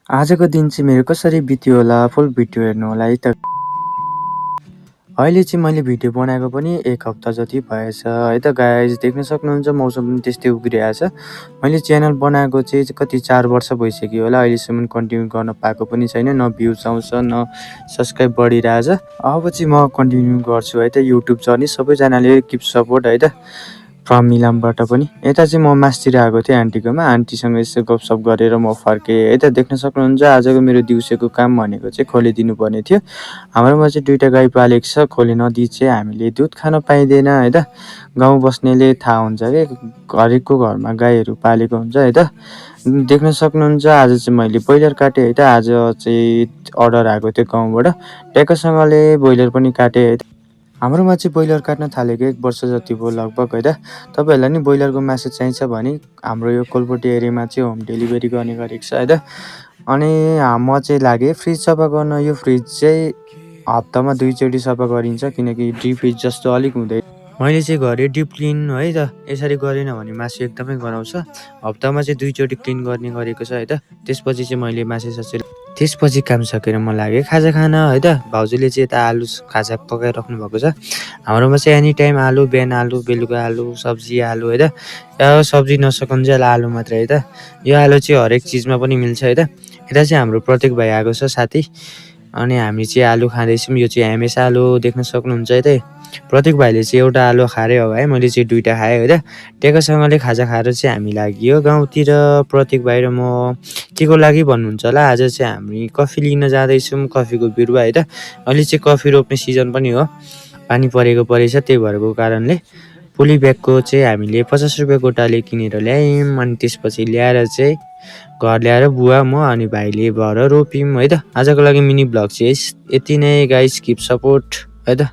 आजको दिन चाहिँ मेरो कसरी बित्यो होला, फुल भिडियो हेर्नु होला है त। अहिले चाहिँ मैले भिडियो बनाएको पनि 1 हप्ता जति भएछ है त गाइज। देख्न सक्नुहुन्छ मौसम पनि त्यस्तै उग्रिरहेछ। मैले च्यानल बनाएको चाहिँ कति 4 वर्ष भइसक्यो होला, अहिलेसम्म कन्टिन्यू गर्न पाएको पनि छैन। न भ्युज आउँछ, न सब्सक्राइब बढिरहेछ। अब चाहिँ म कन्टिन्यू गर्छु है त युट्युब जर्नी। सबैजनाले किप सपोर्ट है त। फ्रम इलामबाट पनि। यता चाहिँ म मासतिर आएको थिएँ आन्टीकोमा। आन्टीसँग यसो गफसफ गरेर म फर्केँ है त। देख्न सक्नुहुन्छ आजको मेरो दिउँसोको काम भनेको चाहिँ खोलिदिनु पर्ने थियो। हाम्रोमा चाहिँ 2टा गाई पालेको छ। खोले नदिए चाहिँ हामीले दुध खान पाइँदैन है त। गाउँ बस्नेले थाहा हुन्छ के, हरेकको घरमा गाईहरू पालेको हुन्छ है त। देख्न सक्नुहुन्छ आज चाहिँ मैले ब्रोइलर काटेँ है त। आज चाहिँ अर्डर आएको थियो गाउँबाट। ट्याक्कसँगले ब्रोइलर पनि काटेँ है त। हाम्रोमा चाहिँ ब्रोइलर काट्न थालेको 1 वर्ष जति भयो लगभग है त। तपाईँहरूलाई नि ब्रोइलरको मासु चाहिन्छ भने हाम्रो यो कोलपोटी एरियामा चाहिँ होम डेलिभरी गर्ने गरेको छ है त। अनि म चाहिँ लागेँ फ्रिज सफा गर्न। यो फ्रिज चाहिँ हप्तामा 2 चोटि सफा गरिन्छ, किनकि डिप फ्रिज जस्तो अलिक हुँदैन। मैले चाहिँ गरेँ डिप क्लिन है त। यसरी गरेन भने मासु एकदमै गनाउँछ। हप्तामा चाहिँ 2 चोटि क्लिन गर्ने गरेको छ है त। त्यसपछि चाहिँ मैले मासु त्यसपछि काम सकेर म लागेँ खाजा खान है त। भाउजूले चाहिँ यता आलु खाजा पकाइराख्नु भएको छ। हाम्रोमा चाहिँ एनी टाइम आलु, बिहान आलु, बेलुका आलु, सब्जी आलु है त। सब्जी नसकुन्जेल आलु मात्रै है त। यो आलु चाहिँ हरेक चिजमा पनि मिल्छ है त। यता चाहिँ हाम्रो प्रत्येक भाइ आएको छ साथी। अनि हामी चाहिँ आलु खाँदैछौँ। यो चाहिँ एमएस आलु देख्न सक्नुहुन्छ है त। प्रत्येक भाइले चाहिँ एउटा आलु खाएरै हो है। मैले चाहिँ 2टा खाएँ है त। ट्याक्कसँगले खाजा खाएर चाहिँ हामी लाग्यो गाउँतिर। प्रत्येक भाइ र म केको लागि भन्नुहुन्छ होला। आज चाहिँ हामी कफी लिन जाँदैछौँ, कफीको बिरुवा है त। अहिले चाहिँ कफी रोप्ने सिजन पनि हो। पानी परेछ, त्यही भएको कारणले पोली ब्यागको चाहिँ हामीले 50 रुपियाँ गोटाले किनेर ल्यायौँ। अनि त्यसपछि ल्याएर चाहिँ घर ल्याएर बुवा, म अनि भाइले भएर रोप्यौँ है त। आजको लागि मिनी भ्लग चाहिँ यति नै गाइस। किप सपोर्ट है त।